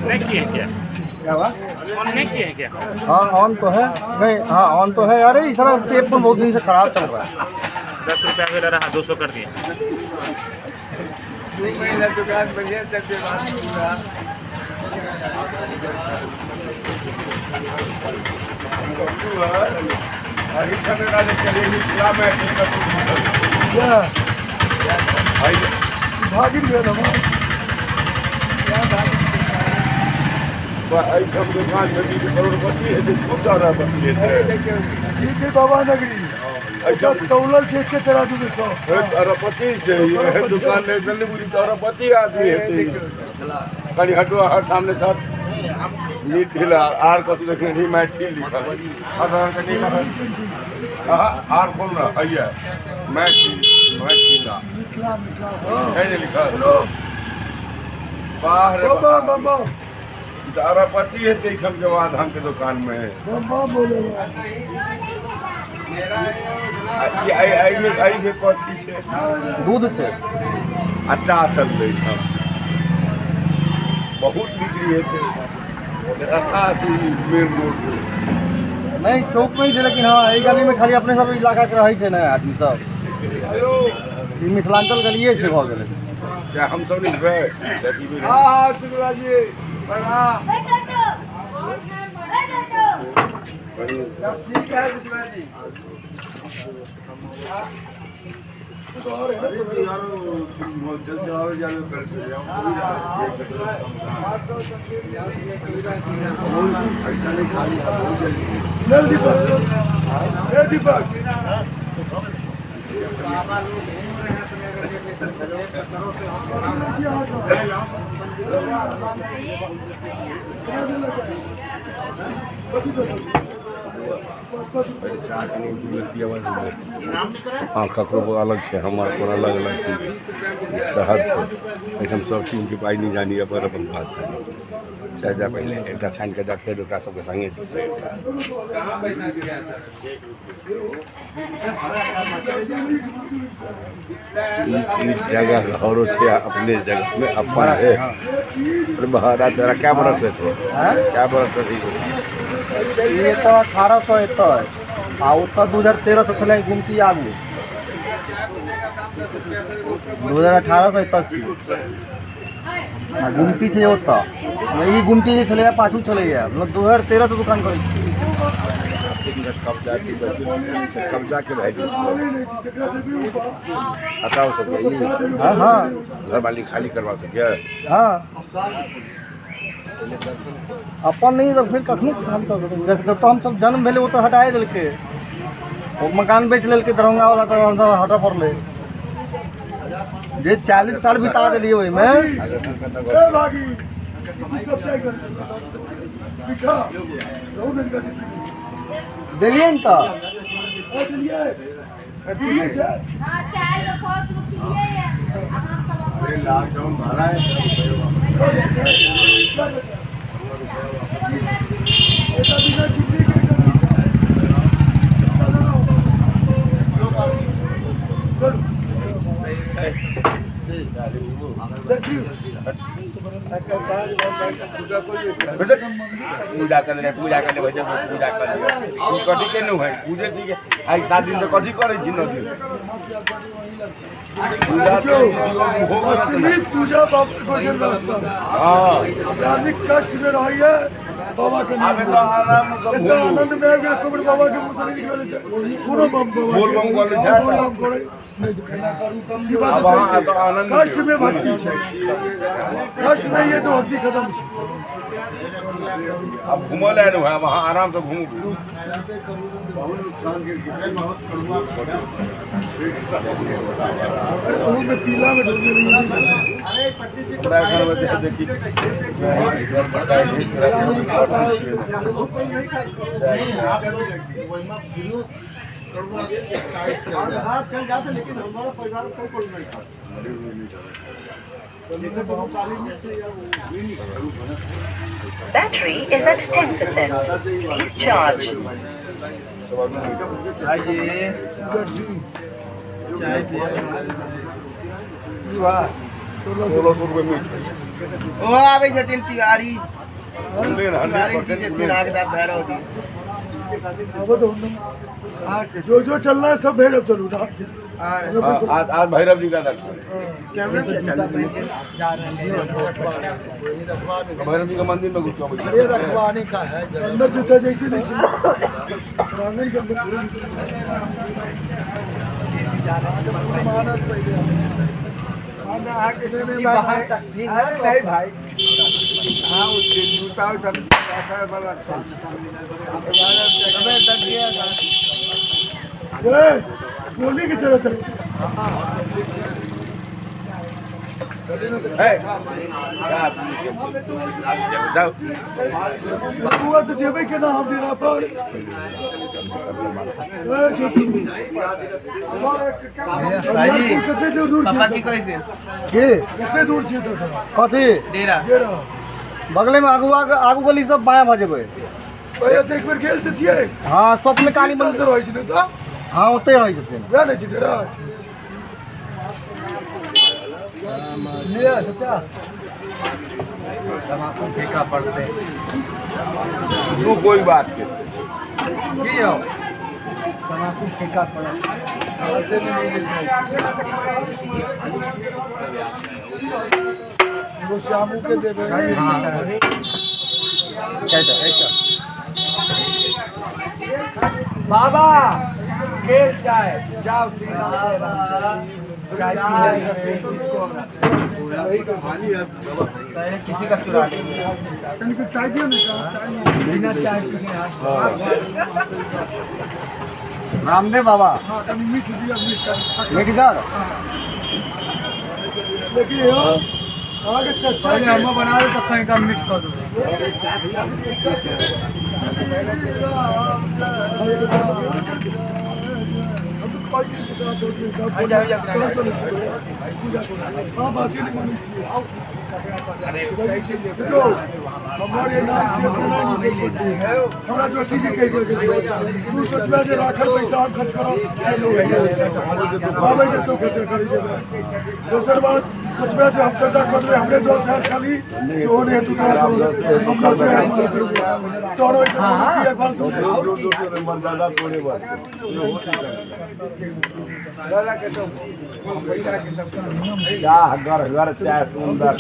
नहीं किए हैं क्या? क्या हुआ? ऑन नहीं किए हैं क्या? हाँ, ऑन तो है। नहीं, हाँ, ऑन तो है। अरे, इस सारा टेप पर बहुत दिन से खराब चल रहा है। 10 रुपया वेला रहा, 200 कर दिया। दुकान बढ़िया चलते। भागिन भेल हमर। एहिठाम दुकान भेटी तऽ करोड़पति हेतै, खूब अरबपति हेतै। ई छै बाबा नगरी। एहिठाम तौलल छै एके तराजू में सब। अरबपति छै। एहन दुकान नहि जल्दी बुझी तऽ अरबपति आदमी हेतै। कनि हटो, हर सामने सब मिथिला आर कतौ देखने रही मैथिल लिखल। हट, कनि आर खोल न। हैया मैथिल, मिथिला। मिथिला, मिथिला, हाँ। है ने लिखल? बाह रे! बम बम बम बम। तऽ अरबपति हेतै एहिठाम के बाद हम के दुकान में। बम बम बोले। आ ई एहिमे कथी छै? दूध छै। आ चाह चललै एहिठाम, बहुत बिक्री हेतै। सस्ता छै ई मेन रोड पे। नहीं, चौक में ही छै, लेकिन हाँ, एहि गली में खाली अपने सब इलाका के रहै छै ने आदमी सब। ई मिथिलांचल गलिए छै, भऽ गेलै। क्या हम सब नहीं जेबै अथी में? हाँ हाँ, शुक्ला जी, प्रणाम। ठीक है शुक्ला जी। चल दीपक, ए दीपक। चाह कनि दूध पियाबऽ। हँ, ककरो अलग छै, हमर अपन अलग अलग चीज। ई शहर छै, एहिठाम सब चीजके पाइ नहि जानी, अपन अपन बात जानी। चाय दए पहिले एकटा छानि कऽ दए, फेर ओकरा सबके सङ्गे देबै एकटा। ई जगह घरो छै, अपने जगह में अपन है। अरे बहारा, तेरा क्या बरस थे? क्या बरस थे? ई एतऽ 1800 एतऽ है आ ओतऽ 2013 से छलै गुमती आगू। 2018 से एतऽ छी आ गुमती छै ओतऽ। ई गुमती जे छलैए, पाछू छलैए। मतलब 2013 से दुकान करै छी। कब्जा छै, कब्जा के वैल्यू हटाओ सके ई? हाँ। घर मालिक खाली करवा सके? हाँ, अपन नहि तऽ फिर कखनो खाली कऽ सकै। देख, जतऽ हमसब जन्म भेलै, ओतऽ हटाए देलकै। ओ मकान बेच लेलकै दरभंगा वाला, तऽ हमसब हटऽ पड़लै। जे 40 साल बिता देलियै ओहिमे। ए भागी, सब चाय कर बिठा दो मिनट का। देलियै ने तऽ। ए, दिलिए, दिलिए चाय। हाँ, चाय तो फर्स्ट में पीलिए है। अब हम सब अपन लॉकडाउन भरा है। এটা बिना चीनी के चलो। देखिए। पूजा कर ले, पूजा कर ले भैया, पूजा कर ले। ई कथी के नु है? पूजे ठीक है। आइ 7 दिन से कथी करै छी? नदी पूजा तो हो। असली पूजा बाबा के भजन रास्ता। आदमी कष्ट में रही है, बाबा के नाम आबे तो आराम से। इतना आनंद में आबि गेल, कबीर बाबा के मुँह से नहीं निकले कोनो बम बाबा। बोल बम बोलै छै। बोल बम करै नहीं। ई बात आब तऽ अहाँ छै। तऽ आनंद। कष्ट में भक्ति छै, कष्ट नहीं है तो भक्ति खत्म छै। अब घूमल आयल है, अब अहाँ आराम से घूमू। बहुत नुकसान के। अरे, ओहू में पीला में डूबे नहीं। हमरा घर में देखी घर बड़का है। हाँ, चल जाते, लेकिन हमारा परिवार को कोई नहीं था। Battery is at 10%. Please charge. Singh. 1600 रुपए मीट। ओ आबै छथिन तिवारी। 100% नागदास भैरव जी। जो जो चल रहा है सब भैरव चलू ना। आज आज भैरव जी का दर्शन। भैरव जी का मंदिर में घुस। अरे रखवाने का है अंदर जूता जाते नहीं प्रांगण के अंदर। नहीं भाई, हाँ उसके जूता गोली की तरह तरह हुआ तो जेबे के ना हम डेरा पर। कितने दूर के कितने दूर छियै तो कथी डेरा बगले में आगू आगू गली सब बायां भऽ जेबै। पहिले तऽ एक बेर गेल तऽ छियै। हाँ स्वप्न काली मंदिर रहै छै ने तऽ। हाँ ओतै रहै छथिन। वएह नहि छै डेरा। लिअ चाचा तम्बाकू ठेका पड़तै। तू कोई बात के की यौ तम्बाकू ठेका पड़त। एगो श्यामू के देबै। बाबा केल चाय जाओ चाय किसी का चुरा लेंगे। चाय दियो ना। बिना चाय पीने। रामदेव बाबा मीठ दिया मीठ मीठ सर। देखिए आगे चाचा हम बना दे तो कहीं का मीठ कर दो। हमारे नाम से सुना नहीं छै। हमरा जोशी जी कहि देल गेल छै तू सोचबे जे राखल पैसा हम खर्च करब से नहि आबै जे तू खर्च करै जेबै। दोसर बात सोचबे जे हम सबटा कऽ देबै हमरे जोश है खाली सेहो नहि हेतु तोरा हमरा से तोरो चाह घर घर चाय सुंदर।